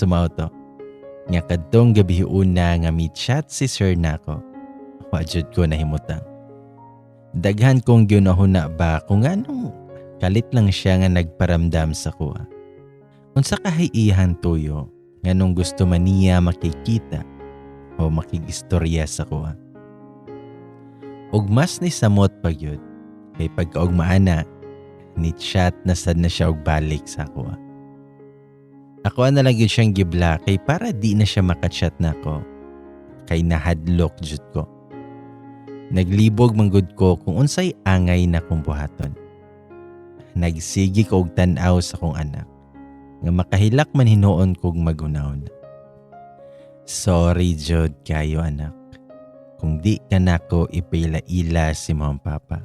Mao to nga kadtong gabi una nga mi-chat si sir nako, wa jud ko nahimutang. Daghan kong gihuna-huna ba kung nganong kalit lang siya nga nagparamdam sa akoa. Unsa kahay iyahang tuyo, nganong gusto man niya makikita o makigistorya sa akoa? Ug mas ni samot pa gyud kay pagkaugma ana, ni chat na sad na siya og balik sa akoa. Ako na lang gyud siyang gi-block kay para di na siya makachat nako kay nahadlok jud ko. Naglibog man gud ko kung unsay angay na kong buhaton. Nagsigi ko og tan-aw sa kong anak nga makahilak man hinuon kog maghunahuna. Sorry jud kayo, anak, kung di ka nako ipaila-ila sa imong papa.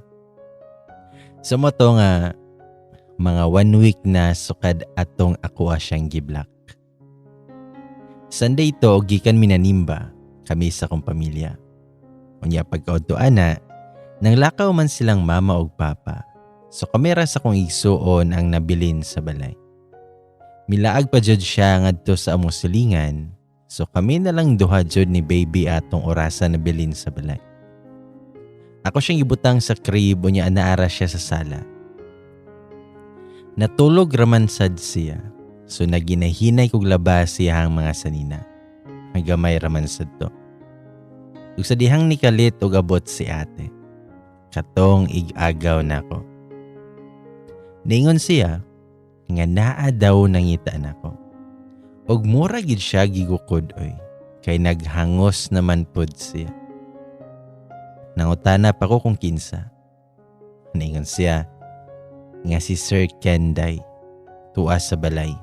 So mao to nga mga one week na sukad atong ako siyang gi-block. Sunday to, gikan minanimba kami sa akong pamilya. Unya pagkaudto ana, nanglakaw man silang mama ug papa. So kami ra sa akong igsuon ang nabilin sa balay. Milaag pa jud siya ngadto sa among silingan. So kami na lang duha jud ni baby atong orasa nabilin sa balay. Ako siyang ibutang sa crib, unya anaara siya sa sala. Natulog raman sad siya. So naginahinay kog labas siyang mga sanina. Gamay raman sad to. Ug sa dihang nikalit og abot si ate, katong ig-agaw nako. Ningon siya nga naa daw nangita nako. Og mura gid siya gigukod oy, kay naghangos naman pod siya. Nangutana pa ko kung kinsa. Ningon siya nga si Sir Kenday tuwa sa balay.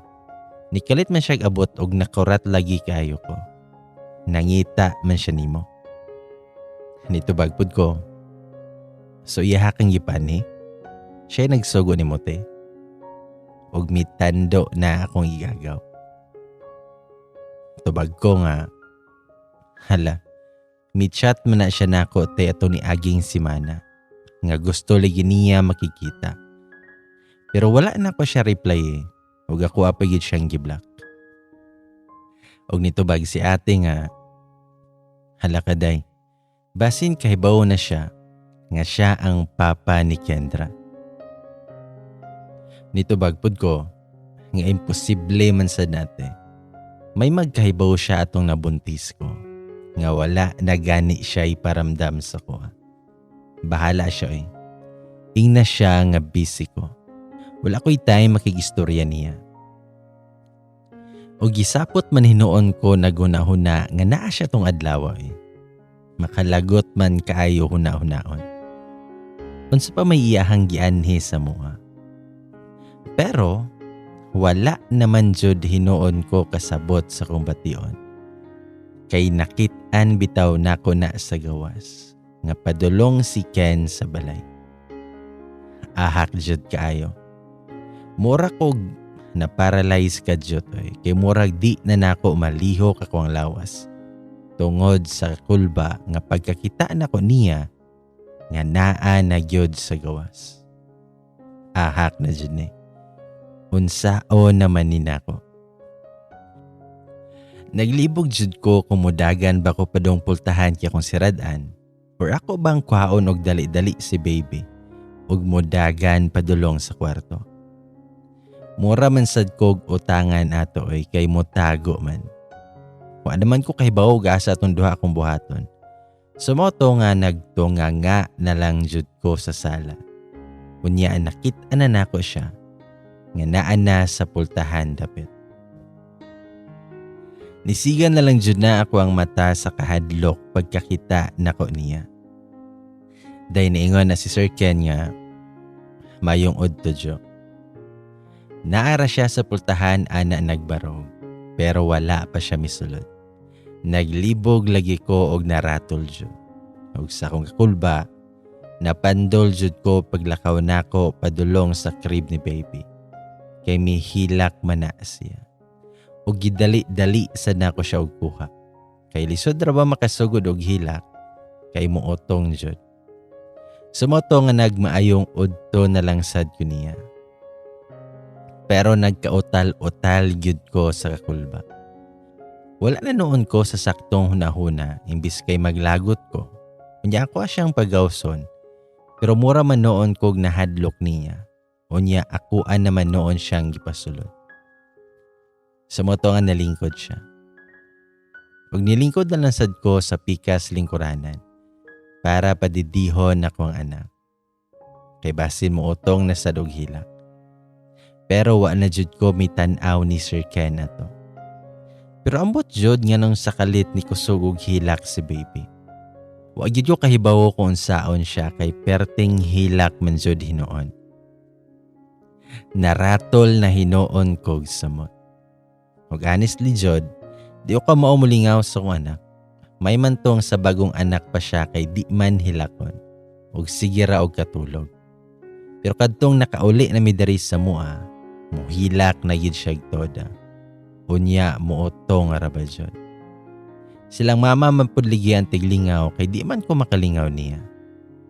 Nikalit man siya abot og nakurat lagi kaayo ko. Nangita man siya nimo. Nitubag pud ko. So iyaha kang gipani? Siya nagsugo nimo, te? Og mitando na akong igagaw. Tubag ko nga, hala, mi-chat man na siya nako te ato ni aging simana nga gusto lagi niya makikita. Pero wala na ko siya reply eh. Ug ako pa gyud siyang gi-block. Og nitubag si ate nga, hala ka day, basin kahibaw na siya nga siya ang papa ni Kendra. Nitubag pud ko nga imposible man sad nate. May magkahibaw siya atong nabuntis ko nga wala na gani siya iparamdam sa ko. Bahala siya eh. Ingna siya nga busy ko. Wala ko'y time makigistorya niya. O gisapot man hinuon ko naghuna-huna nga naa siya tong adlaw eh. Makalagot man kaayo huna-hunaon. Unsa pa may iyahang gianhi sa mua. Pero wala naman jud hinuon ko kasabot sa kong bation. Kay nakit-an bitaw nako na sa gawas nga padulong si Ken sa balay. Ahak jud kaayo. Mura kog na paralyze ka jud oy, kay murag di na nako malihok ako ang lawas. Tungod sa kulba nga pagkakita nako niya nga naa na gyud sa gawas. Ahak na jud ni. Unsao naman ni nako? Naglibog jud ko kung mudagan ba ko padong pultahan kay akong siradan or ako bang kuhaon og dali-dali si baby ug mudagan padulong sa kwarto. Mura man sad kog utangan ato oy, kay motago man. Wa naman ko kahibaw asa atong duha akong buhaton. So mao to nga nagtunga nga na lang jud ko sa sala. Unya nakit-an na nako siya nga naa na sa pultahan dapit. Nisiga na lang jud na ako ang mata sa kahadlok pagkakita nako niya. Day niingon na si Sir Ken nga, "Mayong udto, Jo." Naara siya sa pultahan ana nagbarog, pero wala pa siya misulod. Naglibog lagi ko og naratol jud. Og sa akong kakulba, napandol jud ko paglakaw nako padulong sa crib ni baby. Kay mihilak man na siya. Og gidali-dali sad nako siya og kuha. Kay lisod ra ba makasugod og hilak kay mootong jud. So mao to nga nagmaayong udto na lang sad ko niya. Pero nagkautal-utal gyud ko sa kakulba. Wala na noon ko sa saktong hunahuna imbis kay maglagot ko. Unya ako siyang pagawson. Pero mura man noon kog nahadlok niya. Unya akuan naman noon siyang gipasulod. Sa moto nga nalingkod siya. Ug nilingkod na lang sad ko sa pikas lingkuranan para padidihon ako ang anak. Kay basin mo utong na sad og hilak. Pero wa na jud ko mitan-aw ni Sir Ken ato. Pero ambot jud nga nung sakalit ni kusog og hilak si baby. Wa gyud ko kahibawo kung unsaon siya kay perting hilak man jud hinuon. Naratol na hinuon kog samot. Ug honestly jud, di ko mao molingaw sa akong anak. May man tong sa bagong anak pa siya kay di man hilakon. Ug sige ra og katulog. Pero kadtong nakauli na mi diri sa mua, muhilak na gyud siya toda. Unya muotong ra ba jud. Silang mama man pud ligi ang tiglingaw kay di man ko makalingaw niya.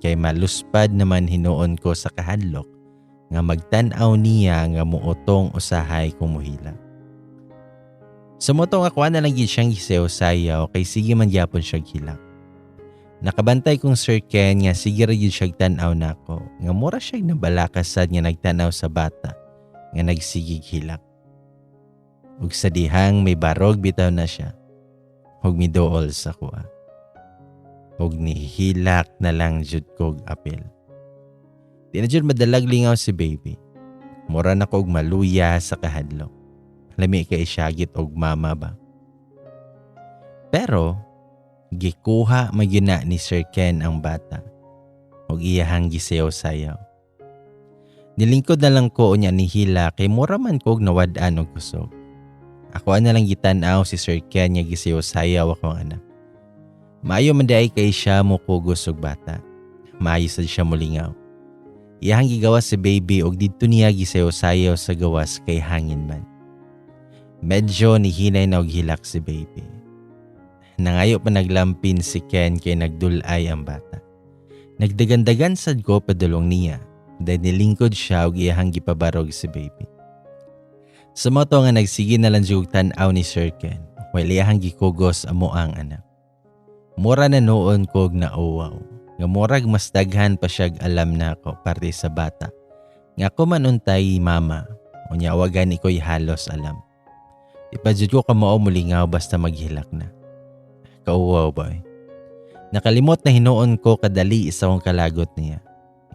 Kay maluspad naman hinuon ko sa kahadlok nga magtan-aw niya nga muotong usahay kung muhilak. Sa motong ako na lang gid siyang gisayaw-sayaw kay sige man gyapon siya hilak. Nakabantay kong Sir Ken nga sige ra gyud siya tan-aw nako nga mura siya nabalakasad nga nagtan-aw sa bata nga nagsigig hilak. Ug sa dihang may barog bitaw na siya, ug miduol sa kuha. Ug nihilak na lang jud kog apil. Di na jud madalag lingaw si baby. Mura na ko og maluya sa kahadlok. Lami kay syagit og mama ba. Pero gikuha magyuna ni Sir Ken ang bata ug iyahang gisayaw-sayaw. Nilingkod na lang ko unya nihila kay mura man kog nawad-an og kusog. Ako na lang gitan-aw si Sir Ken nga gisayaw-sayaw ako ang anak. Maayo man diay kay siya mokugos og bata. Maayo sad siya molingaw. Iyahang gigawas si baby og didto niya gisayaw-sayaw sa gawas kay hangin man. Medyo nihinay na og hilak si baby. Nangayo pa naglampin si Ken kay nagdulay ang bata. Nagdagandagan sad ko padulong niya dahil nilingkod siya og iyahang gipabarog si baby. Sa moto nga nagsige na lang jud tan-aw ni Sir Ken while iyahang gikugos amo ang anak. Mura na noon kog nauwaw nga murag mas daghan pa siyag alam nako parte sa bata. Nga ako man untay mama, unya wa gani ko'y halos alam. Di pa jud ko kamao mulingaw basta maghilak na. Kauwaw boy. Nakalimot na hinuon ko kadali sa akong kalagot niya.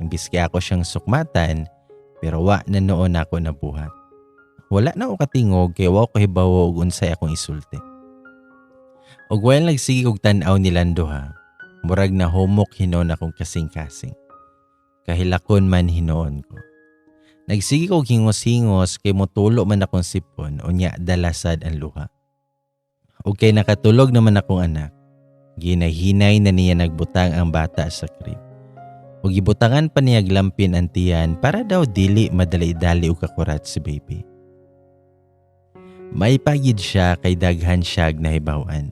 Imbis kay ako siyang sukmatan, pero wa na noon ako nabuhat. Wala na ako katingog kay wa ko kahibawo og unsay akong isulti. Og while nagsige kog tan-aw ni Lando ha, murag na humok hinuon akong kasing-kasing. Kahilakon man hinuon ko. Nagsige kog hingos-hingos kay motulo man akong sipon unya dalasad ang luha. Og kay nakatulog naman akong anak, ginahinay na niya nagbutang ang bata sa crib. Ug gibutangan pa niya glampin ang tiyan para daw dili madali-dali og kakurat si baby. May pagid siya kay daghan siyag nahibaw-an.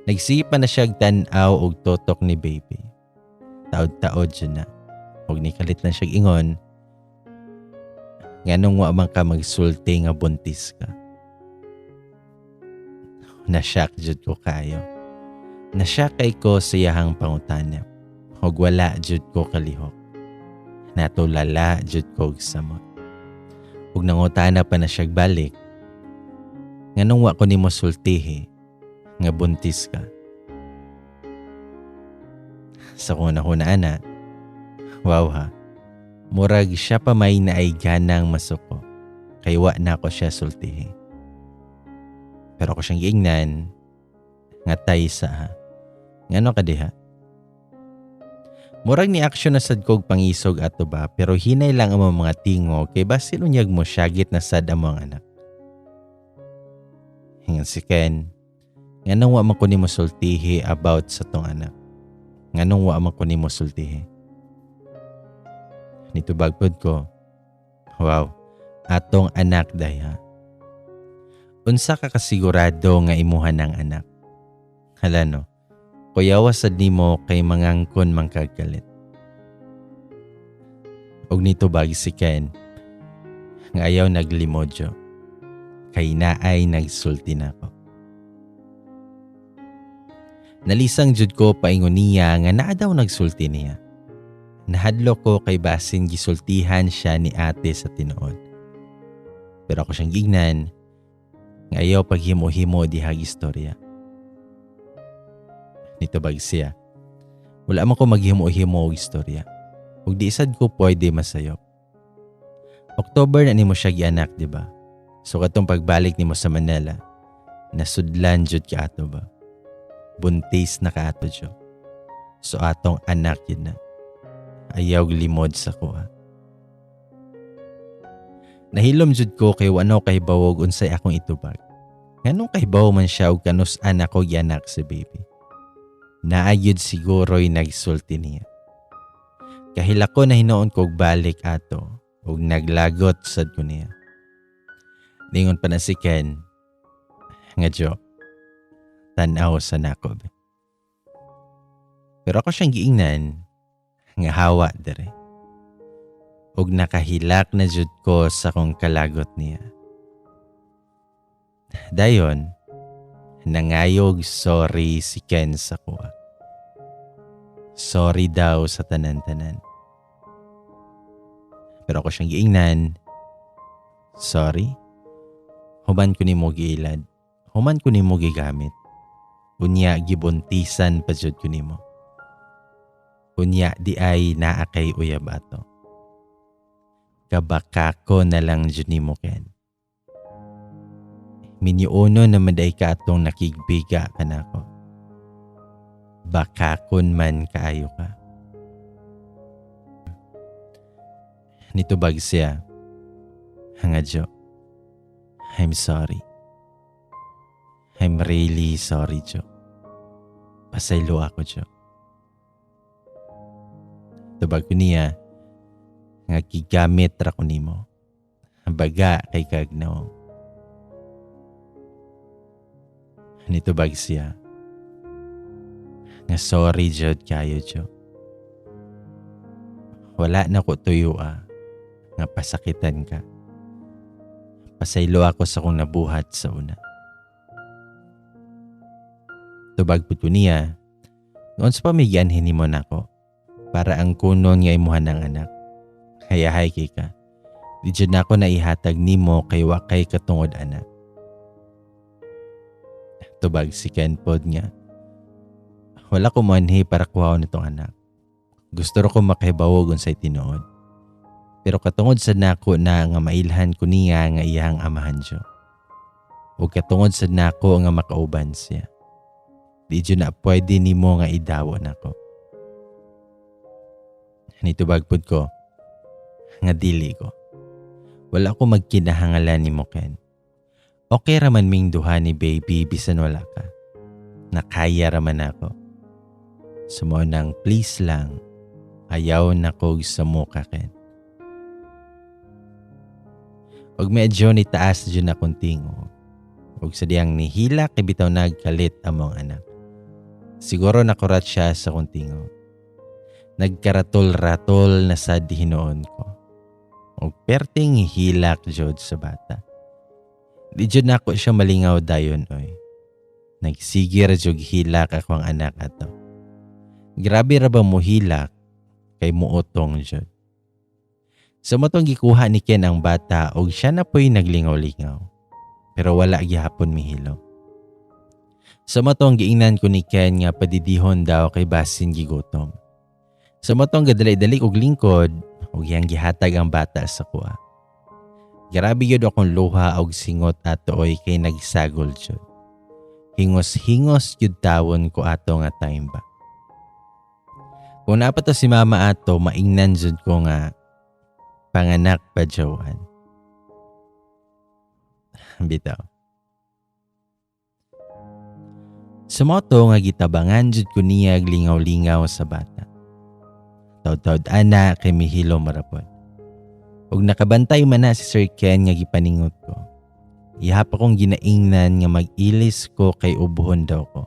Nagsige pa na siyag tan-aw og tutok ni baby. Taod-taod siya na. Og nikalit lang siyag ingon, nganong wa man ka magsulti nga buntis ka. Na-shock jud ko kayo. Na-shock kay ko sa iyahang pangutana. Og wala jud ko kalihok. Natulala jud ko og samot. Ug nangutana pa na siyag balik, nganong wa ko nimo sultihi nga buntis ka. Sa kuna-kuna ana, wow ha, murag siya pa may naay ganang masuko, kay wa na ko siya sultihi. Pero ako siyang giingnan, nga tay sa ha, ngano ka diha? Murag ni action na sad kog pangisog ato ba, pero hinay lang ang mga tingog kay basin unyag mo syagit na sad ang mga anak. Hingan si Ken, nganong wa man ko nimo sultihi about sa tong anak? Nganong wa man ko nimo sultihi? Nitubag pod ko, wow, atong anak dayha. Unsa ka kasigurado nga imuha ng anak? Hala no, kuyawa sad nimo kay mangangkon man kag kalit. Og nitubag si Ken, nga ayaw naglimodyo, kay naay nagsulti nako. Nalisang jud ko paingon niya nga naa daw nagsulti niya. Nahadlok ko kay basin gisultihan siya ni ate sa tinuod. Pero ako siyang gignan nga ayaw paghimo-himo dihag istorya. Nitubag siya. Wala man ko maghimo-himo og istorya. Ug di sad ko pwede masayop. October na nimo siya gianak, di ba? So katong pagbalik nimo sa Manila, nasudlan jud ka ato ba? Buntis na ka ato jo. So atong anak yun na. Ayaw limod sa kuha. Nahilom jud ko kay wano kay bawog unsay akong itubag. Nganong kahibaw man siya og kanus-an ako gianak si baby. Naayod siguro'y nagsulti niya. Kahila ko na hinuon ko og balik ato ug naglagot sad ko niya. Ningon pa na si Ken nga Jo, tan-aw sa nako. Pero ako siyang giingnan nga hawa dere. Ug nakahilak na jud ko sa kong kalagot niya. Dayon, nangayog sorry si Ken sa kuha. Sorry daw sa tanan-tanan. Pero ako siyang giingnan, sorry. Human ko nimo giilad. Human ko nimo gigamit. Unya gibuntisan pa jud ko nimo. Unya di ay naa kay uyab ato. Kabaka ko na lang jud nimo, Ken. Minyuono naman day ka atong nakigbiga kanako. Bakakon man kaayo ka. Nitubag siya. Hanga Jo, I'm sorry. I'm really sorry, Jo. Pasaylo ako, Jo. Tubag ko niya, nga gigamit ra ko nimo. Baga kay kagnaw. Nitubag siya, nga sorry jud kayo, Jo. Wala na ko tuyo nga pasakitan ka. Pasaylo ako sa kong nabuhat sa una. Tubag pud ko niya, noon sa pamigyan hinimo nako para ang kunon nga imuhan ng anak. Hayahay kay ka. Di jud nako naihatag nimo kay wa kay katungod anak. Tubag si Ken pod nga, wala ko manhi para kuhaon nitong anak. Gusto ro ko makahibawog unsay tinuod. Pero katungod sa nako na nga mailhan ko niya nga iyang amahan siya. O katungod sa nako nga makauban siya. Di jud na pwede nimo nga idawo nako. Nitubag pud ko nga dili ko. Wala ko magkinahangalan nimo, Ken. Okay raman ming duha ni baby bisan wala ka. Nakaya raman ako. Sumo nang please lang, ayaw na kog sa muka, Ken. Og medyo ni taas jud na kong tingog. Og sa diyang nihila kay bitaw nagkalit among anak. Siguro nakurat siya sa kong tingog. Nagkaratol-ratol na sad hinuon ko. Og perting hilak jud sa bata. Di jud nako siya malingaw dayon oy. Nagsige ra jud hilak ako ang anak ato. Grabe ra ba mo hilak kay muotong jud. Sa matong gikuha ni Ken ang bata og siya na po'y naglingaw-lingaw. Pero wala gihapon mihilom. Sa matong giingnan ko ni Ken nga padidihon daw kay basin gigutom. Sa matong gadali-dali og lingkod og iyang gihatag ang bata sa kuha. Grabe yun akong luha og singot ato oy kay nagsagol jud. Hingos-hingos yun tawon ko ato nga time ba. Kung naa pa to si mama ato, maingnan jud ko nga panganak pa jowan. Bitaw. Sa moto nga gitabangan jud ko niya lingaw-lingaw sa bata. Taud-taud ana kay mihilo marapod. Og nakabantay man na si Sir Ken nga gipaningot ko. Ihap akong ginaingnan nga mag-ilis ko kay ubuhon daw ko.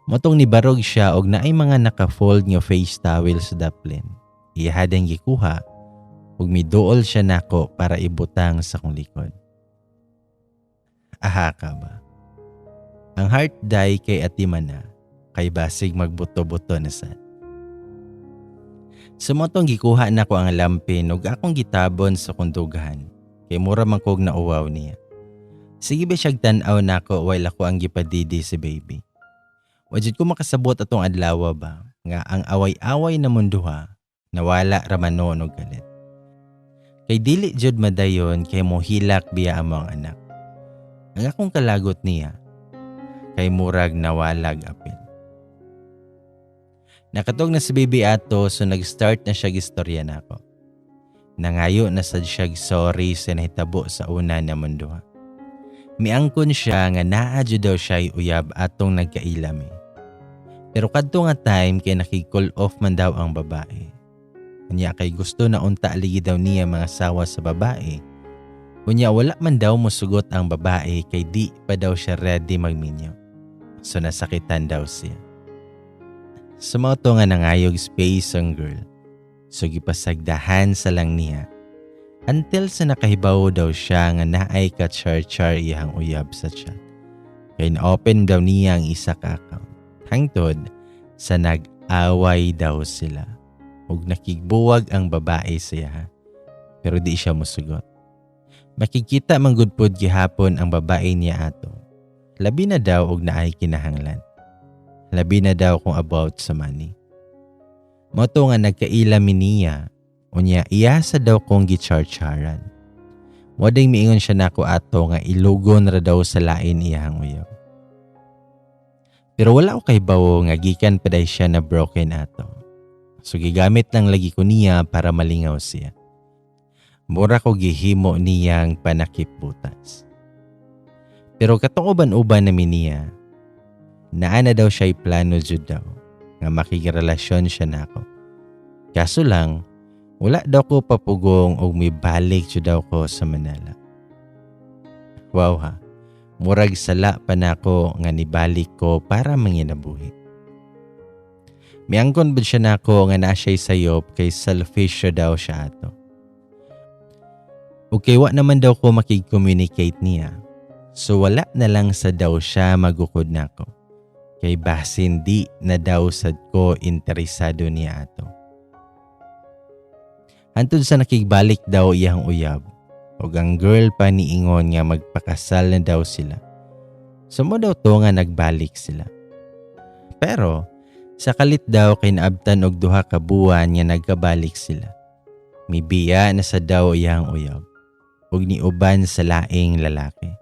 Motong nibarog siya og naay mga naka-fold nga face towel sa daplin. Ihadang gikuha ug miduol siya nako para ibutang sa kong likod. Aha ka ba? Ang heart die kay atiman na. Kay basig magbuto-buto na sad. Sa mao tong gikuha nako ang lampin ug akong gitabon sa akong dughan kay mura man kog nauwaw niya. Sige ba siyag tan-aw nako while ako ang gipadidi si baby. Wa jud ko makasabot atong adlaw ba nga ang away-away namong duha nawala ra man noon og kalit. Kay dili jud madayon kay mohilak biya among anak. Ang akong kalagot niya kay murag nawalag apil. Nakatog na si baby ato, so nag-start na siya istorya nako. Nangayo na sad siya sorry sa nahitabo sa una namong duha. Miangkon siya nga naa jud daw siya uyab atong nagkaila mi. Pero kadto nga time kay nakig-cool off man daw ang babae. Unya kay gusto na unta ligi daw niya mangasawa sa babae. Unya wala man daw mosugot ang babae kay di pa daw siya ready magminyo. So nasakitan daw siya. Sa mao to nga nangayog space ang girl. So gipasagdahan sa lang niya. Until sa nakahibaw daw siya nga naay ka-char-char iyang uyab sa chat. Kay na-open daw niya ang isa ka account. Hangtod sa nag-away daw sila. Ug nakigbuwag ang babae siya. Pero di siya musugot. Makikita man gud pod gihapon ang babae niya ato. Labi na daw og naay kinahanglan. Labi na daw kung about sa money. Mao to nga nagkaila mi niya, unya iya sa daw kong gicharcharan. Mao ding miingon siya nako ato nga ilugon ra daw sa lain iyang uyab. Pero wala ko kahibawo nga gikan pa day siya na broken ato. So gigamit lang lagi ko niya para malingaw siya. Mura ko gihimo niyang panakip butas. Pero katong uban-uban namin niya, naa na daw siya'y plano jud daw nga makigrelasyon siya nako. Kaso lang, wala daw ko papugong og mibalik jud daw ko sa Manila. Wow ha, murag sala pa nako nga nibalik ko para manginabuhi. Miangkon ba siya nako nga naa siya'y sayop kay selfish siya daw siya ato. Okay, wa naman daw ko makig-communicate niya. So wala na lang sa daw siya magukod nako. Kay basin di na daw sad ko interesado niya ato. Hantod sa nakigbalik daw iyang uyab, ug ang girl pa niingon nga magpakasal na daw sila. So mao daw to nga nagbalik sila. Pero sa kalit daw kay naabtan og 2 ka buwan nga nagkabalik sila. Mibiya na sa daw iyang uyab ug niuban sa laing lalaki.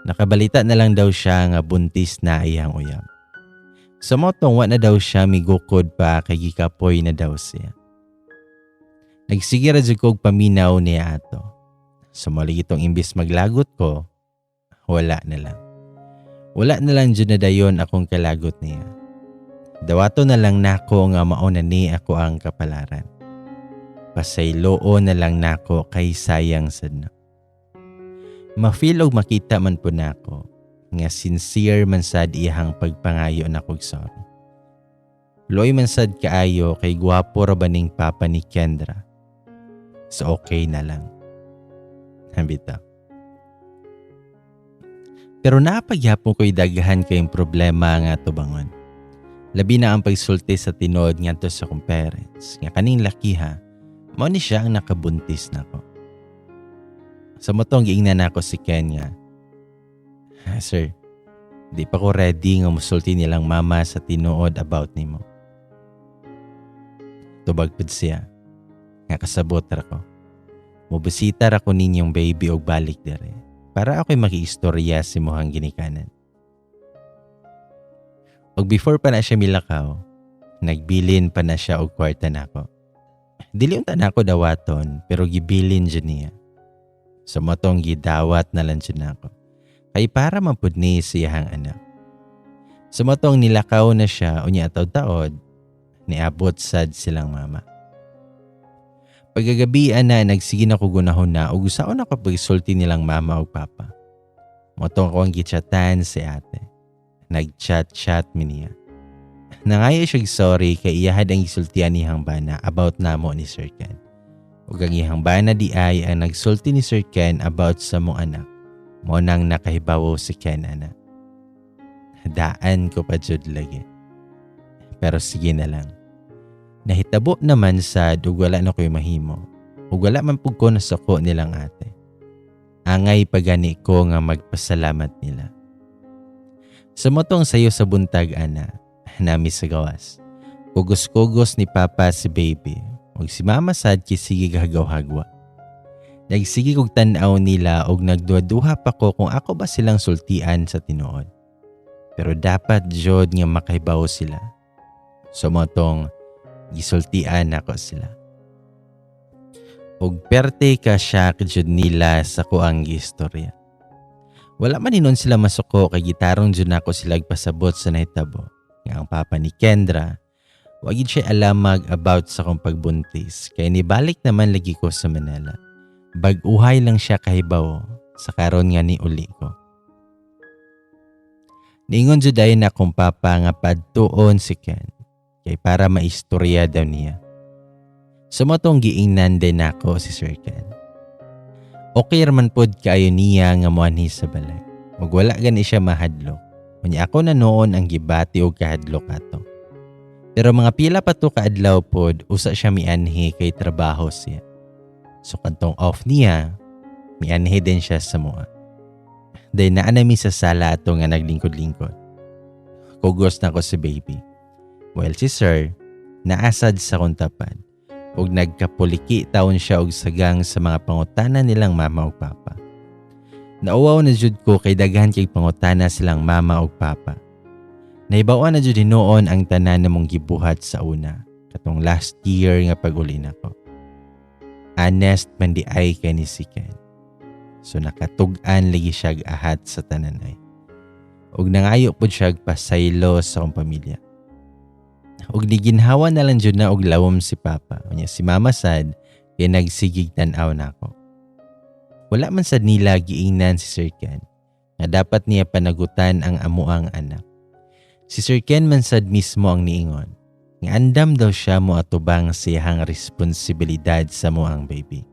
Nakabalita na lang daw siya nga buntis na iyang uyab. Sa mao tong wa na daw siya migukod pa kay gikapoy na daw siya. Nagsige ra jud kog paminaw niya ato. So mao lagi tong imbis maglagot ko, wala na lang. Wala na lang jud na dayon akong kalagot niya. Dawato na lang nako nga mao na ni ako ang kapalaran. Pasayloo na lang nako kay sayang sad na. Ma-feel og makita man po nako nga sincere man sad iyahang pagpangayo nakog sorry. Luoy man sad kaayo kay gwapo ra ba ning papa ni Kendra. So okay na lang. Bitaw. Pero napagyapon ko'y daghan kayong problema nga tubangon. Labi na ang pagsulti sa tinuod ngadto sa akong parents nga kaning lakiha, mao ni siya ang nakabuntis nako. Sa mao tong giingnan nako si Ken nga, "Sir, di pa ko ready nga musulti nilang mama sa tinuod about nimo." Tubag pud siya nga kasabot ra ko. Mubisita ra ko ninyong baby og balik dere para ako'y makiistorya sa imuhang ginikanan. Og before pa na siya milakaw, nagbilin pa na siya og kwarta nako. Dili unta nako dawaton pero gibilin jud niya. Sa mao tong gidawat na lang jud nako. Kay para man pud ni siyahang anak. Sa mao tong nilakaw na siya unya taod-taod, niabot sad silang mama. Pagkagabi ana, nagsige na ko gunahon na ug usaon ako pagsulti nilang mama ug papa. Mao tong ako ang gichatan si ate. Nag-chat-chat mi niya. Nangayo siya sorry kay iyahad ang gisultian niyang bana about namo ni Sir Ken. Ug ang iyang bana di ay ang nagsulti ni Sir Ken about sa mong anak. Mao nang nakahibawo si Ken ana. Daan ko pa jud lagi. Pero sige na lang. Nahitabo naman sad ug wala na ko'y mahimo. Ug wala man pud ko nasuko nilang ate. Angay pagani ko nga magpasalamat nila. Sumotong sayo sa buntag ana, nami sa gawas. Kugos-kugos ni Papa si baby, ug si Mama sad kisige hagaw-hagwa. Nagsige kog tan-aw nila og nagduha-duha pa ko kung ako ba silang sultian sa tinuod. Pero dapat jud nga makahibaw sila. So motong gisultian nako sila. Og perte ka siya jud nila sa kuang gistorya. Wala man hinon sila masuko kay gitarong jud nako sila pasabot sa nahitabo. Nga ang papa ni Kendra, wa gid siya alamag about sa akong pagbuntis kay nibalik naman lagi ko sa Manila. Bag-uhay lang siya kahibaw sa karon nga ni uli ko. Niingon jud dayon akong papa nga padtuon si Ken kay para maistorya daw niya. Sumotong giingnan din ako si Sir Ken. Okay raman pod kaayo niya nga moanhi sa balay. Ug wala gani siya mahadlok. Unya ako na noon ang gibati og kahadlok ato. Pero mga pila pa to kaadlaw pod usa siya mianhi kay trabaho siya. So kadtong off niya, mianhi din siya sa mua. Dahil naa nami sa sala ato nga naglingkod-lingkod. Kugos na ko si baby. Well, si sir, naasad sa kong tapad. Ug nagkapuliki taon siya og sagang sa mga pangutana nilang mama ug papa. Nauwaw na jud ko kay daghan kay pangutana silang mama ug papa. Nahibaw-an na jud hinuon ang tanan namong gibuhat sa una, katong last year nga pag-uli nako. Honest man di ay kay ni si Ken. So nakatug-an lagi siya ahat sa tanan ay. Ug nangayo pud siya pasaylo sa akong pamilya. Ug niginhawa na lang jud na og lawom si Papa. Unya si Mama sad kay nagsigig tan-aw nako. Wala man sad nila giingnan si Sir Ken nga dapat niya panagutan ang amuang anak. Si Sir Ken man sad mismo ang niingon nga andam daw siya mo atubang siyahang responsibilidad sa muang baby.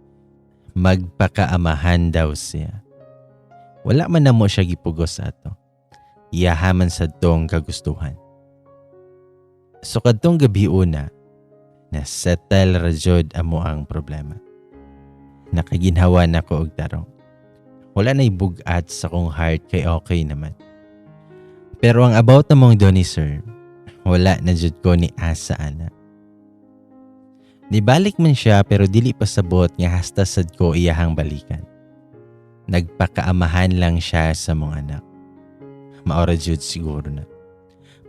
Magpakaamahan daw siya. Wala man namo siya gipugos ato. Iyaha man sad tong kagustuhan. So kadtong gabi una, na settle ra jud amo ang problema. Nakaginhawa na ko og tarong. Wala na'y bugat sa kong heart kay okay naman. Pero ang about namong do ni sir, wala na jud ko ni asa ana. Nibalik man siya pero dili pa sabot nga hasta sad ko iyahang balikan. Nagpakaamahan lang siya sa mga anak. Maora jud siguro na.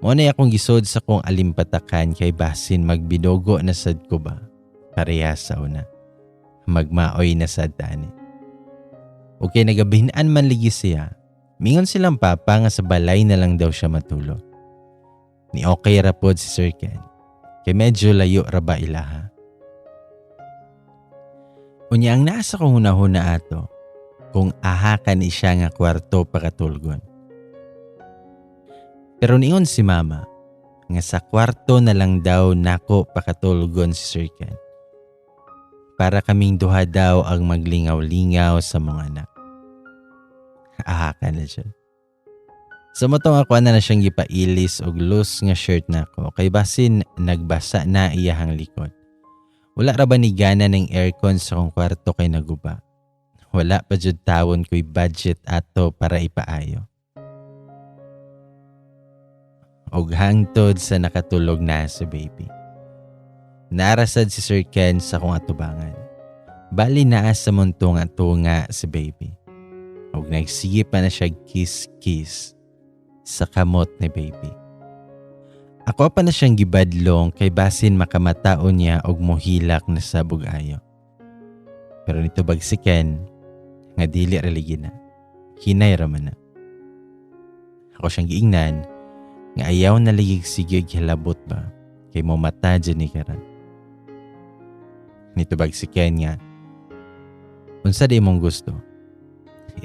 Mo na akong gisod sa kong alimpatakan kay basin magbinugo na sad ko ba. Pareha sa una. Magmaoy na sad tani. Okay, nagabihinan man ligi siya. Mingon silang papa nga sa balay na lang daw siya matulog. Ni okay ra pod si Sir Ken. Kay medyo layo ra ba ilaha. Unya ang nasa kong hunahuna ato kung aha ka ni siya nga kwarto pakatulgon. Pero niingon si Mama nga sa kwarto na lang daw nako pakatulgon si Sir Ken. Para kaming duha daw ang maglingaw-lingaw sa mga anak. Aha ka na dyan. Sa motong ako na siyang gipailis og loose nga shirt nako kay basin nagbasa na iyahang likod. Wala ra ba ni gana ng aircon sa akong kwarto kay naguba. Wala pa jud tawon ko'y budget ato para ipaayo. Og hangtod sa nakatulog na si baby. Narasad si Sir Ken sa akong atubangan. Bali naa sa muntong atunga si baby. Og nagsige pa na siya kiss-kiss sa kamot ni baby. Ako pa na siyang gibadlong kay basin makamatao niya og mohilak na sa bugayo. Pero nito bag si Ken, nga dili religi na. Hinay raman na. Ako siyang giingnan, nga ayaw na ligig sige hilabot ba, kay mo mata dyan ni karan. Nito bag si Ken nga, unsa di mong gusto?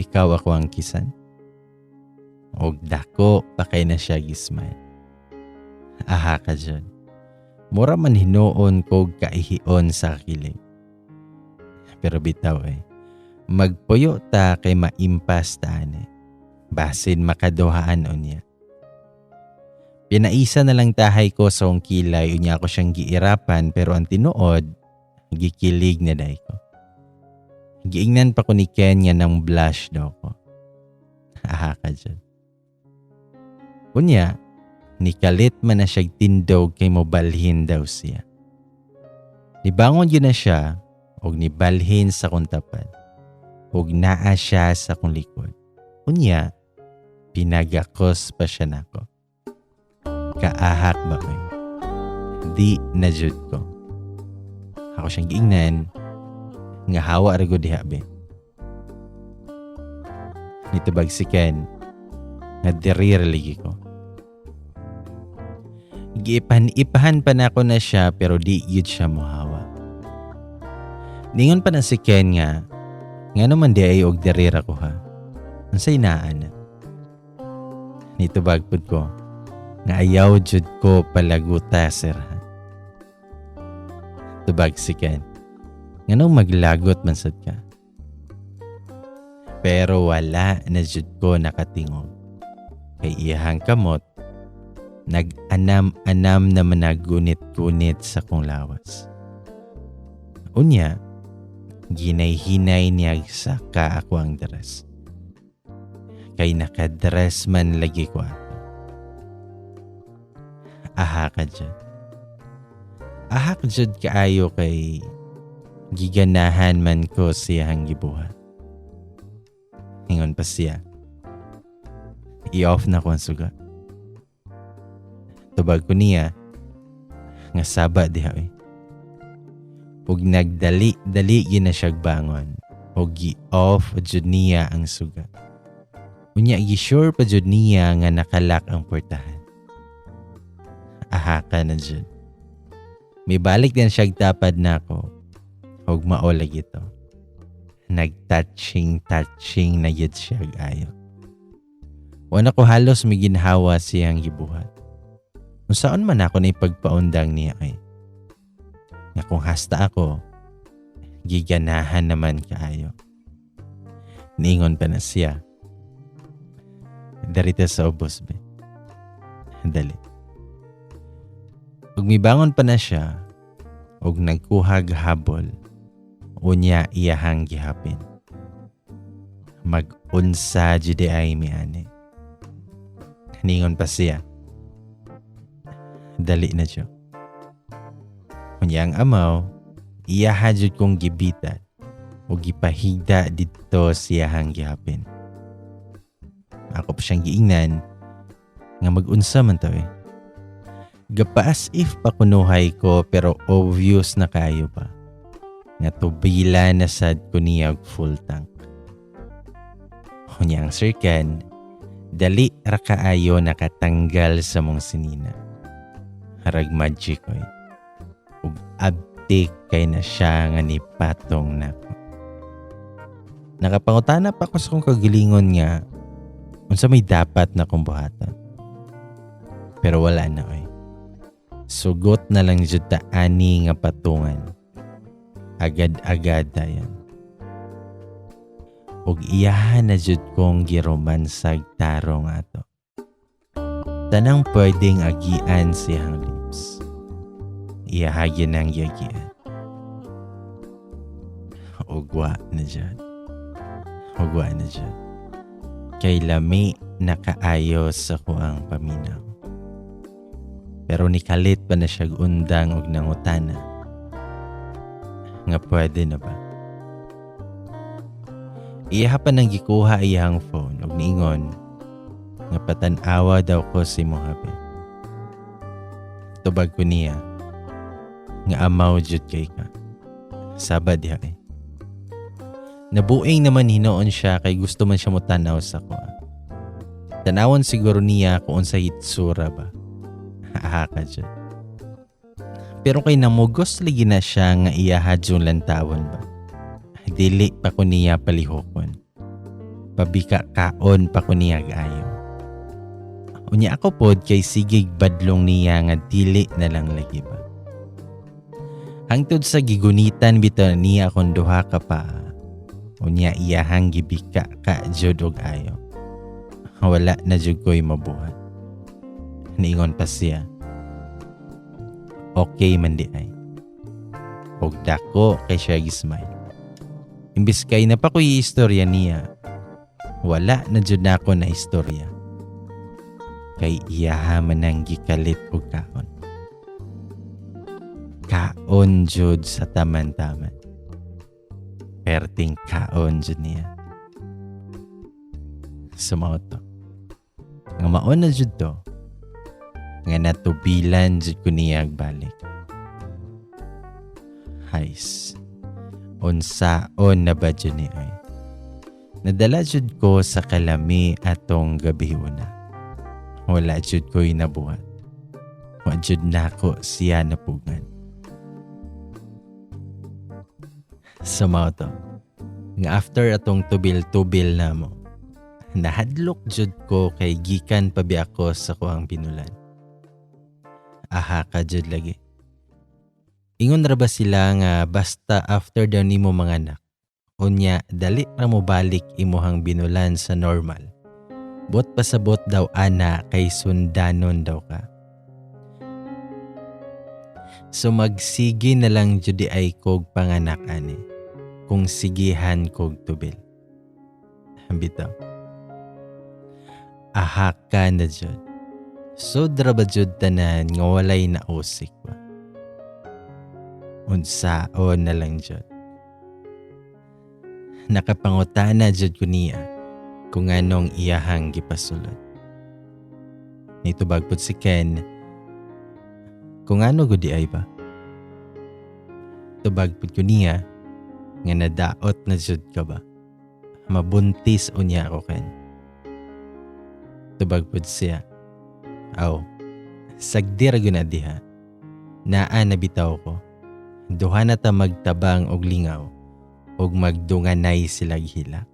Ikaw ako ang kisan? Og dako pa kay na siya gismile. Aha ka dyan. Mura man hinuon kog kaihion sa kilig. Pero bitaw eh. Magpuyo ta kay maimpas ta ani. Basin makaduhaan o niya. Pinaisa na lang tahay ko sa akong kilay, unya ako siyang giirapan, pero ang tinuod, gikilig na day ko. Giingnan pa ko ni Ken nga nang blush daw ko. Aha ka dyan. Unya, nikalit man na siya tindog kay mobalhin daw siya. Nibangon yun na siya og nibalhin sa kong tapad. Og naa siya sa kong likod. Unya, pinagakos pa siya nako. Kaahak ba ko? Di na jud ko. Ako siyang giingnan nga hawa ra gud diha be. Nitubag si Ken nga diri ra ligi ko. Giipahan-ipahan pa nako na siya pero di yun siya mohawa. Ningon pa na si Ken nga, ngano man di ay og diri ra ko ha. Unsay naa na? Nitubag pud ko nga ayaw jud ko palaguta, sir ha. Tubag si Ken, nganong maglagot man sad ka? Pero wala na jud ko nakatingog. Kay iyahang kamot, nag-anam-anam na managunit-gunit sa kong lawas. Unya, ginay-hinay niyag saka ako ang dress. Kay nakadress man lagi ko ato. Aha ka dyan. Aha ka dyan kaayo kay giganahan man ko siyang gibuhat. Ingon pa siya, i-off na ko ang suga. Tubag ko niya, nga saba diha eh. Ug nagdali-dali gyud na siyag bangon. Ug gi-off jud niya ang suga. Unya gi-sure pa jud niya nga nakalak ang portahan. Aha ka na jud. May balik din siyag tapad nako. Ug mao lagi to. Nag-touching-touching na yun siya ayo. Wala ko halos may ginhawa siyang gibuhat. Unsaon man ako na ipagpaundang niya ay. Nga kung hasta ako, giganahan naman kaayo. Niingon pa na siya. Darita sa ubos be. Dali. Ug mibangon pa na siya, ug nagkuhag habol, unya iyahang gihapin. Mag-unsa jud ay mi ani. Ningon pa siya. Dali na siya. Unya ang amaw, iyaha jud kong gibitan o gipahigda didto siyahang gihapin. Ako pa siyang giingnan nga mag-unsa man to eh. Gapaas if pakunuhay ko pero obvious na kayo ba. Nga tubila na sad ko niya og full tank. Unya ang Sir Ken, dali ra kaayo nakatanggal sa mong sinina. Harag magic oy. Ug abtik kay na siya nga nipatong nako. Nakapangutana pa ko sa kong kagalingon nga unsa may dapat na kong buhatan. Pero wala na oy. Sugot na lang jud ta ani nga patungan. Agad-agad dayon. Ug iyahan na jud kong giromansag tarong ato. Tanang pwedeng agian siyang lips. Iyahagin ang giagian. Ugwa na dyan. Ugwa na dyan. Kay lami nakaayos sa kuang paminaw. Pero nikalit pa na siya undang og nangutana. Nga pwede na ba? Iyaha pa nang gikuha iyang phone og niingon nga patan-awa daw ko si Mohabe. Tubag ko niya nga amaw jud kay ka. Saba diha eh. Nabuing naman hinoon siya kay gusto man siya motanaw sa ko. Tanawon siguro niya kung unsa hitsura ba. Aha ka dyan. Pero kay namugos lagi na siya nga iyahad yung lantawon ba. Dili pa ko niya palihokon. Pabika kaon pa ko niya gaayo. Unya ako pod kay sigig badlong niya nga dili na lang lagi ba. Hangtod sa gigunitan bitaw niya akong duha ka pa. Unya iyahang gibika ka jud og ayo. Wala na jud ko'y mabuhat. Niingon pa siya, "Okay man di ay." Og dako kay siya smile. Imbis kay na pa ko'y istorya niya, wala na jud nako na istorya. Kay iyaha man ang gikalit og kaon. Kaon jud sa taman-taman. Perting kaon jud niya. So mao to. Nga mao na jud to. Nga natubilan jud ko niya balik. Hays. Unsaon na ba jud ni ay? Nadala jud ko sa kalami atong gabi una. Wala jud ko'y nabuhat. Wa jud nako siya napugan. So mao to. Nga after atong tubil-tubil na mo, nahadlok jud ko kay gikan pa bi ako sa kuang binulan. Aha ka jud lagi. Ingon ra ba sila nga basta after daw nimo manganak, unya dali ra mo balik imuhang binulan sa normal. Bot pasabot daw ana kay sundanon daw ka. So magsige na lang jud di ay kog panganak ani kung sigihan kog tubil. Bitaw. Aha ka na jud. Sudra ba jud tanan nga walay nausik ba? Unsaon na lang jud. Nakapangutana jud ko niya kung anong iyahang gipasulod. Nitubag pud si Ken kung ano gud di ay ba. Tubag pud ko niya nga nadaot na jud ka ba. Mabuntis unya ako, Ken. Tubag pud siya. Aw, sagdi ra gyud na diha. Naa na bitaw ko. Duha na ta magtabang og lingaw og magdunganay sila hila.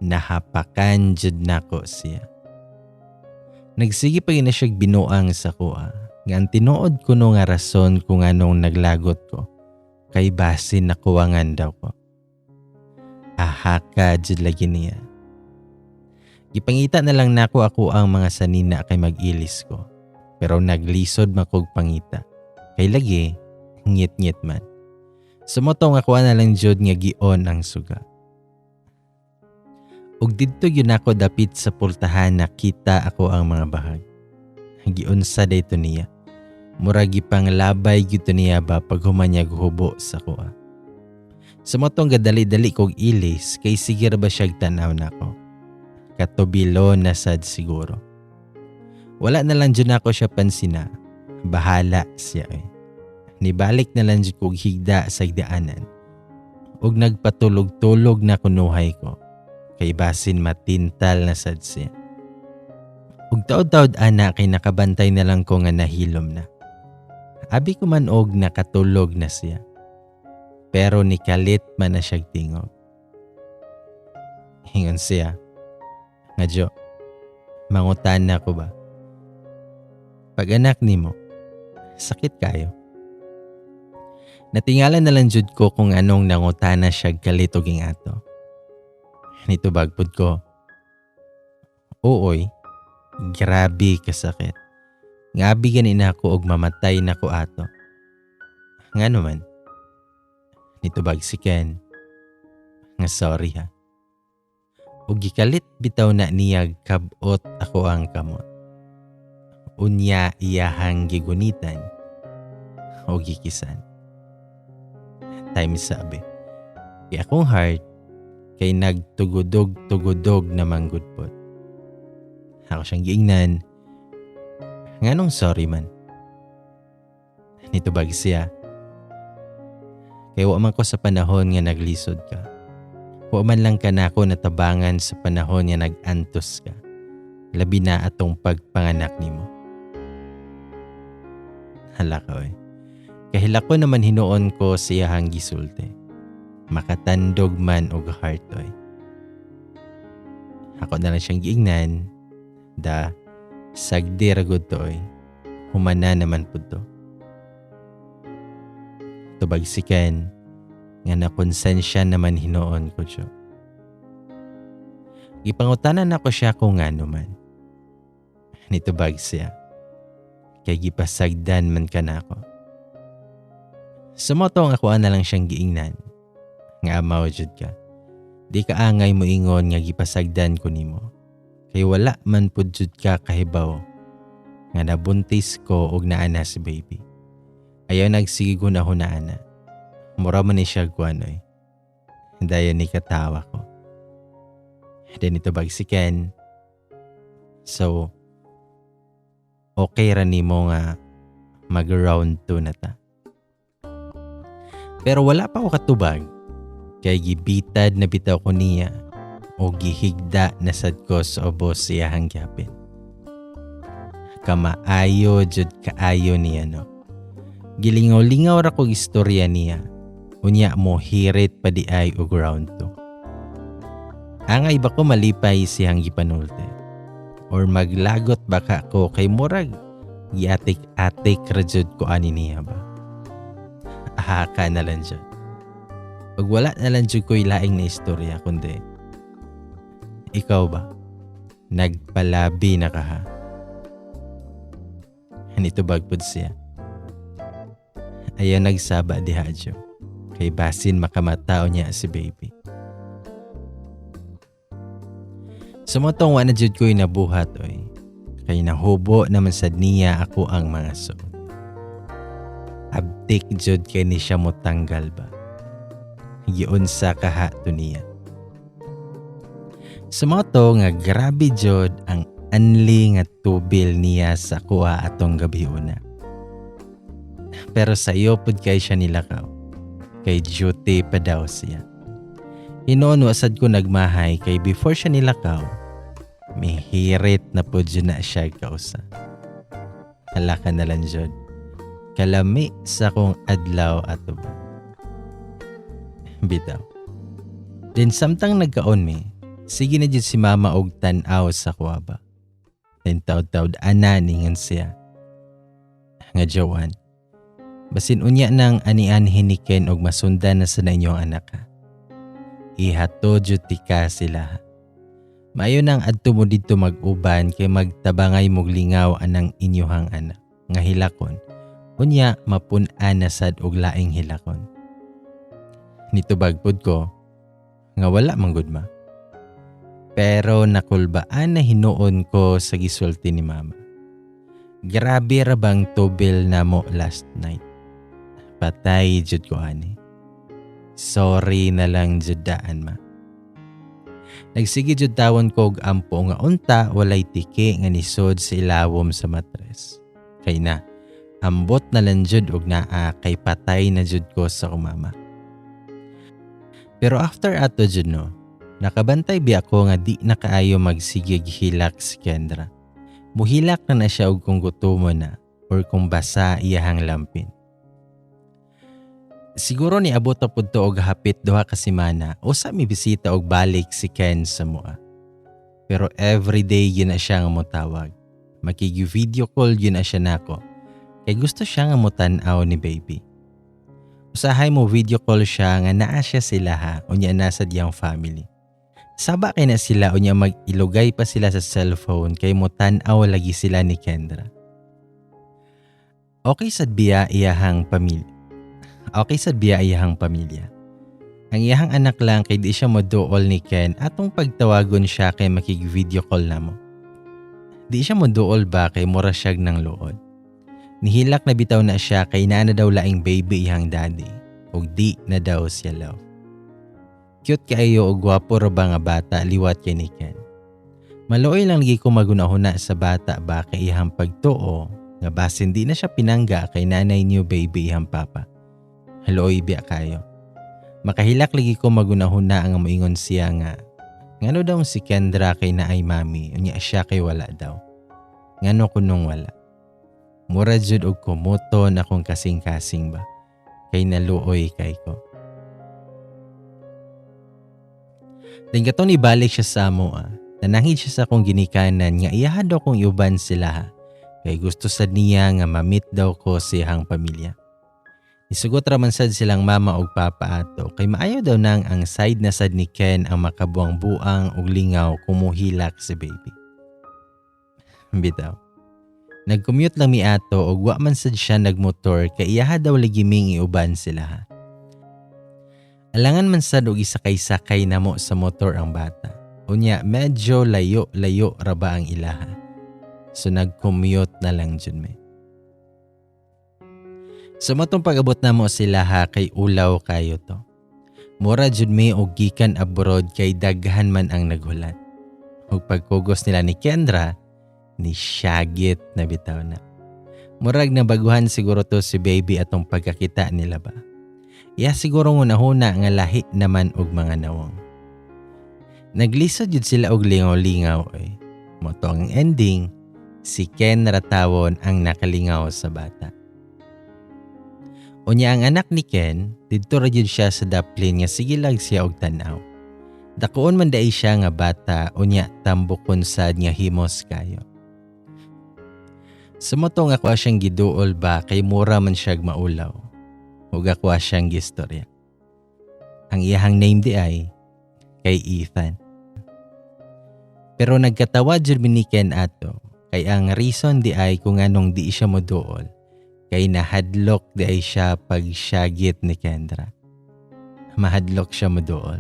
Nahapakan jud nako siya. Nagsige pa gyud na siyag binuang sa kuha. Nga ang tinuod kuno nga rason kung anong naglagot ko kay basin nakuwangan daw ko. Ahaka jud lagi niya. Gipangita na lang nako ako ang mga sanina kay mag-ilis ko. Pero naglisod makog pangita. Kay lagi, ngit-ngit man. Sumotong ako na lang jud nga gion ang suga. Ug didto gyud nako dapit sa pultahan nakita ako ang mga bahag. Giunsa dayto niya. Murag gipanglabay gyud to niya ba pag human niya guhubo sa kuha. Sumotong gadali-dali kog ilis kay sige ra ba siyag tan-aw nako. Katubilo na sad siguro. Wala na lang jud nako siya pansina. Bahala siya eh. Nibalik na lang jud kog higda sa higdaanan. Ug nagpatulog-tulog na kunuhay ko. Kay basin matintal na sad siya. Ug taod-taod ana kay nakabantay na lang ko nga nahilom na. Abi ko man og nakatulog na siya. Pero nikalit man na siyag tingog. Hingon siya, nga Jo, mangutan na ko ba? Pag anak nimo, sakit kayo. Natingala na lang jud ko kung anong nangutana siya kalit og ato. Nitubag pud ko, "Ooy, grabe kasakit. Ngabi gani na ako og mamatay na ko ato." "Ngano man?" Nitubag si Ken, nga "Sorry ha." Ug gikalit bitaw na niya kabot ako ang kamot. Unya iyahang gigunitan o gikisan. Time sabi. Kay akong heart kay nagtugudog-tugudog na manggudpod. Ako siyang giingnan, "Nganong sorry man?" Nitubag siya, "Kay wa man ko sa panahon nga naglisod ka. Wa man lang ka nako natabangan sa panahon nga nag-antos ka. Labi na atong pagpanganak nimo." Hala ka oy. Kahila ko naman hinuon ko sa iyahang gisulti. Makatandog man og heart oy. Ako na lang siyang giingnan, "Da, sagdi ra gud to oy. Humana naman pud to." Tubag si Ken, nga nakonsensya naman hinuon ko siya. Gipangutanan ako siya kung ngano man. Nitubag siya. Kay gipasagdan man ka nako. Sumoto ang ako na lang siyang giingnan. Nga amaw jud ka. Di ka angay mo ingon nga gipasagdan ko nimo. Kay wala man pud jud ka kahibaw nga nabuntis ko og naa na si baby. Ayaw nagsige hunahuna ana. Mura man ni siya guanoy. Dayon ni katawa ko. Then nitubag si Ken. So, okay ra nimo nga mag round 2 na ta. Pero wala pa ako katubag kay gibitad na bitaw ko niya o gihigda na sad ko sa ubos iyahang gyapin. Kamaayo jud kaayo niya, no. Gilingaw-lingaw ra kog istorya niya. Unya mo hirit pa di ay og round 2. Angay ba ko malipay siyang gipanulte? Or maglagot baka ko kay murag giatik-atik ra jud ko ani niya ba? Ahaka na lang jud. Pag wala na lang jud ko'y laing na istorya kundi ikaw ba? Nagpalabi na ka ha? Nitubag pud siya. Ayaw nagsaba diha jo. Kay basin makamatao niya si baby. Sumotong wa na jud ko'y nabuhat oy. Kay nahubo naman sad niya ako ang mga suot. Abtik jud kay ni siya motanggal ba. Giunsa kaha to niya. Sumoto nga grabe jud ang anli nga tubil niya sa kuha atong gabi una. Pero sa iyo pud kay siya nilakaw. Kay duty pa daw siya. Hinoon wasad ko nagmahay kay before siya nilakaw, mihirit na pud jud na siya kausa. Hala ka na lang jud. Kalami sa kong adlaw ato ba. Bitaw. Then samtang nagkaon mi, sige na jud si mama og tan-aw sa kuha ba. Then taud-taud ana ningan siya. Nga Joanne, basin unya nang anian hiniken og masundan na sa inyong anak ha. Ihato jud tika sila. Maayo nang adto mo didto mag-uban kay magtabangay mog lingaw anang inyohang anak nga hilakon. Unya mapun-an na sad og laing hilakon. Nitubag pud ko nga wala man gud ma. Pero nakulbaan na hinuon ko sa gisulti ni mama. Grabe ra bang tubil namo last night. Patay jud ko ani. Sorry na lang jud daan ma. Nagsige jud tawon ko og ampo nga unta walay tiki nga nisod sa ilawom sa matres. Kay na, ambot na lang jud og naa kay patay na jud ko sa kumama. Pero after ato jud no, nakabantay biya ko nga di na kaayo magsigig hilak si Kendra. Muhilak na na siya og kung gutomo na or kung basa iyahang lampin. Siguro ni abot na pud to og hapit 2 ka semana o sa mi bisita og balik si Ken sa mua. Pero everyday yun na siya nga motawag. Makigi-video call yun na siya nako. Kay gusto siya nga motan-aw ni baby. Usahay mo video call siya nga naa siya sila ha, unya nasa diyang family. Saba kay na sila unya mag-ilugay pa sila sa cellphone kay motan-aw lagi sila ni Kendra. Okay sad biya iyahang pamilya. Okay sad biya iyahang pamilya. Ang iyahang anak lang kay di siya moduol ni Ken atong pagtawagon siya kay makig-video call na mo. Di siya moduol ba kay mura siyag ng luod. Nihilak na bitaw na siya kay naa na daw laing baby iyang daddy ug di na daw siya love. Cute kaayo og gwapo ra ba nga bata liwat kay ni Ken. Maluoy lang lagi ko magunahuna sa bata ba kay iyang pagtuo nga basin di na siya pinangga kay nanay new baby iyang papa. Haluoy biya kayo. Makahilak lagi ko magunahuna ang moingon siya nga ngano daw si Kendra kay naay mami unya siya kay wala daw. Ngano kunong wala. Mura jud og kumuton akong kasing-kasing ba kay naluoy kay ko. Then katong nibalik siya sa amo, nanangid siya sa akong ginikanan nga iyahan daw kong iuban sila ha. Kay gusto sad niya nga ma-meet daw ko sa iyang pamilya. Isugot ra man sad silang mama og papa ato kay maayo daw nang ang side na sad ni Ken ang makabuang-buang og lingaw kung muhilak si baby. Bitaw. Nag-commute lang mi ato og wa man sad siya nagmotor kay iyaha daw lagi ming iuban sila ha. Alangan man sad og isakay-sakay namo sa motor ang bata. Unya medyo layo-layo ra ba ang ilaha. So nag-commute na lang jud mi. So matong pag-abot namo sila ha kay ulaw kayo to. Mura jud mi og gikan abroad kay daghan man ang naghulat. Ug pagkugos nila ni Kendra, ni syagit na bitaw na. Murag na baguhan siguro to si baby atong pagkakita nila ba. Iya siguro ngunahuna nga lahi naman og mga nawong. Naglisod jud sila og lingaw-lingaw oy. Moto ang ending, si Ken ratawon ang nakalingaw sa bata. Unya ang anak ni Ken, didto ra jud siya sa daplin nga sige lang siya og tan-aw. Dakuon man dai siya nga bata, unya tambukon sad nga himos kayo. Sa mao to nga ako siyang giduol ba kay mura man siyag maulaw. Ug ako siyang gistorya. Ang iyahang name di ay kay Ethan. Pero nagkatawa jud mi ni Ken ato kay ang reason di ay kung anong di siya moduol kay nahadlok di ay siya pag syagit ni Kendra. Mahadlok siya moduol.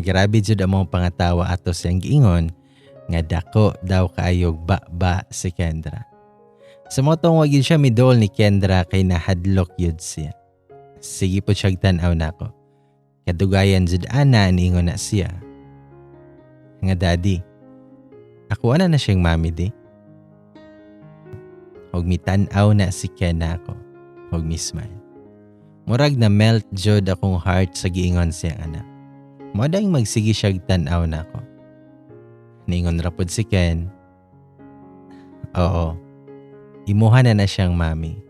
Grabe jud among pangatawa ato siyang giingon nga dako daw kaayog ba-ba si Kendra. Sa mao tong wa gyud siya miduol ni Kendra kay nahadlok yun siya. Sige po siya tan-aw nako. Kadugayan jud ana niingon na siya. Nga daddy, ako ana na siyang mami di. Og mitan-aw na si Ken nako. Og mi-smile. Murag na melt jud akong heart sa giingon siyang anak. Mao dayong magsige siya tan-aw nako. Niingon ra pod si Ken. Oo. Imuha na na siyang mami.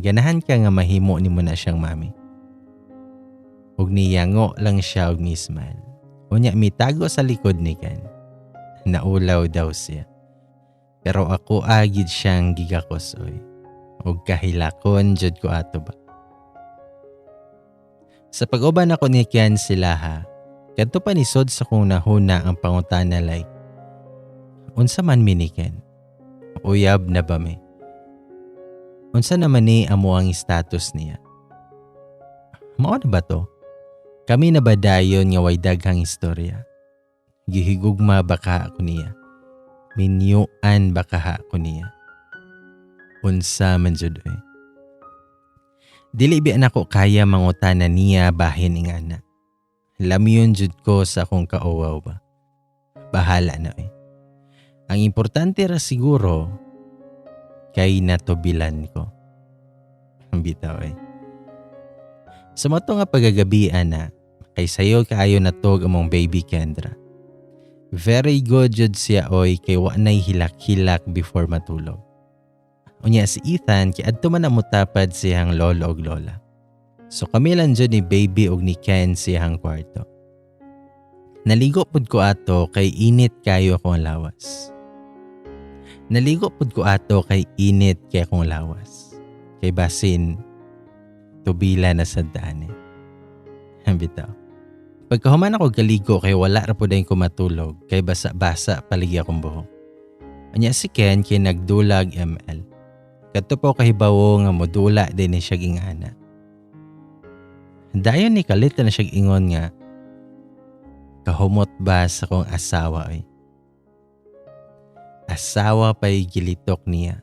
Ganahan ka nga mahimo nimo na siyang mami. Ug niyango lang siya og mi-smile. Unya mitago sa likod ni Ken. Naulaw daw siya. Pero ako agid siyang gigakos oy. Og kahilakon jud ko ato ba. Sa pag-uban ako ni Ken sila ha, kadto pa nisod sa kong nahuna ang pangutana like, unsa man mi ni Ken? Uyab na ba mi? Unsa naman ni amo ang status niya? Mao na ba to? Kami na ba dayon nga way daghang istorya? Gihigugma ba ka ako niya? Minyuan ba ka ako niya? Unsa man jud oy. Dili bi nako kaya mangutana niya bahin ingana. Lamyon jud ko sa akong kauwaw ba. Bahala na oy. Ang importante ra siguro kay natubilan ko. Ang bitaw eh. Sa mao to nga pagagabi ana, kay sayo kaayo natog among baby Kendra. Very good jud siya oy kay wa nay hilak-hilak before matulog. Unya si Ethan kay adto man ang mutapad siyang lolo og lola. So kami lang jud ni baby og ni Ken siyang kwarto. Naligo pud ko ato kay init kayo akong lawas. Naligo pud ko ato kay init kay akong lawas. Kay basin tubila na sa daan eh. Bitaw. Pagkahuman ako galigo kay wala ra pud ko matulog kay basa-basa paligi akong buhok. Anya si Ken kay nagdulag ML. Kadto po kahibawo nga modula din ni siya gingana. Dayon ni kalit na siya ingon nga kahumot ba sa kong asawa ay. Asawa pa'y gilitok niya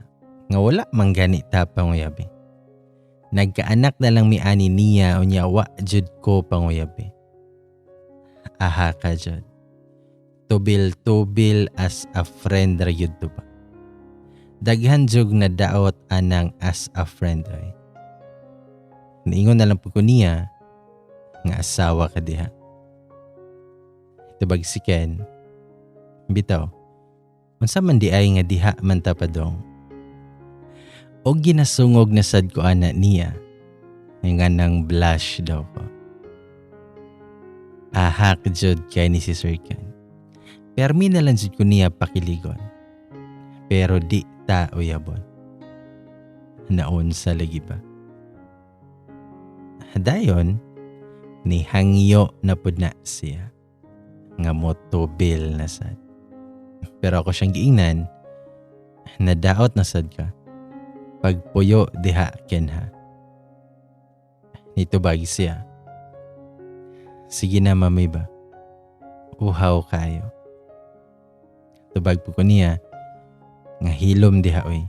nga wala man gani ta panguyabi. Nagkaanak na lang mi ani niya unya wa jud ko panguyabi. Aha ka jud. Tubil-tubil as a friend ra gyud to ba. Daghan jug na daot anang as a friend ay. Niingon na lang po ko niya nga asawa ka diha. Tubag si Ken. Bitaw. Unsa man di ay nga diha man ta padong. Og ginasungog na sad ko ana niya. Nga nang blush daw ko. Ahak jud kay ni si Sir Ken. Permi na lang jud ko niya pakiligon. Pero di ta uyabon. Naon sa lagi ba? Dayon, ni hangyo na pud na siya. Nga motobil na sad. Pero ako siyang giingnan, Nadaot na sad ka. Pagpuyo diha, Ken, ha. Nitubag siya. Sige na, Mami ba. Uhaw kayo. Tubag pud ko niya nga hilom diha oy.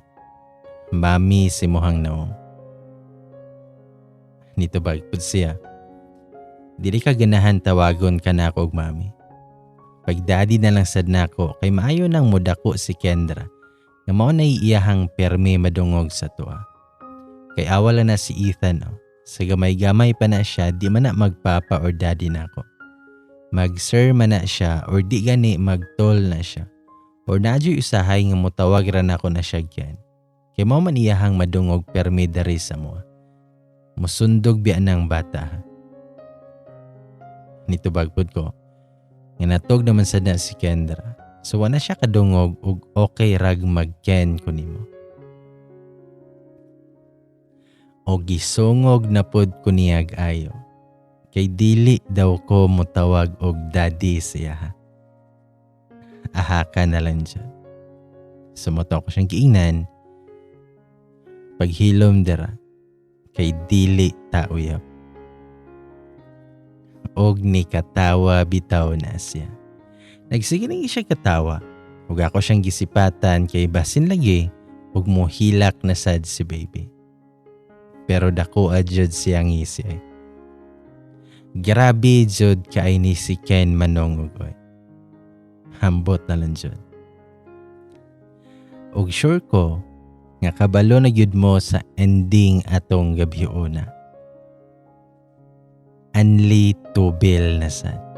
Mami sa imuhang nawong. Nitubag pud siya. Dili ka ganahan tawagon ka nako og Mami. Pag Daddy na lang sad nako kay maayo nang mudako si Kendra nga mao na iyahang perme madungog sa tuwa. Kay awa lang na si Ethan, oh. Sa gamay-gamay pa na siya, di man na magpapa or Daddy nako. Mag-sir man na siya or di gani magtol na siya. Or naadyo'y usahay nga mutawag ra nako na siya Ken. Kay mao man iyahang madungog perme dari sa moa. Musundog biya ng bata, ha. Nitubag pud ko nga natog naman sad na si Kendra. So wala siya kadungog ug okay rag mag-Ken ko nimo. O gisungog na pod ko niyag ayo. Kay dili daw ko mutawag og Daddy siya, ha. Aha ka na lang dyan. Sumuto ko siyang giingnan. Paghilom dira. Kay dili ta uyab. Og ni katawa bitaw na siya. Nagsige lang siya katawa. Ug ako siyang gisipatan kay basin lagi ug mohilak na sad si baby. Pero dako jud siyang ngisi ay. Grabe jud kaay ni si Ken manongog oy. Hambot na lang jud. Og sure ko nga kabalo na gyud mo sa ending atong gabiuna. Anli tubil na sad.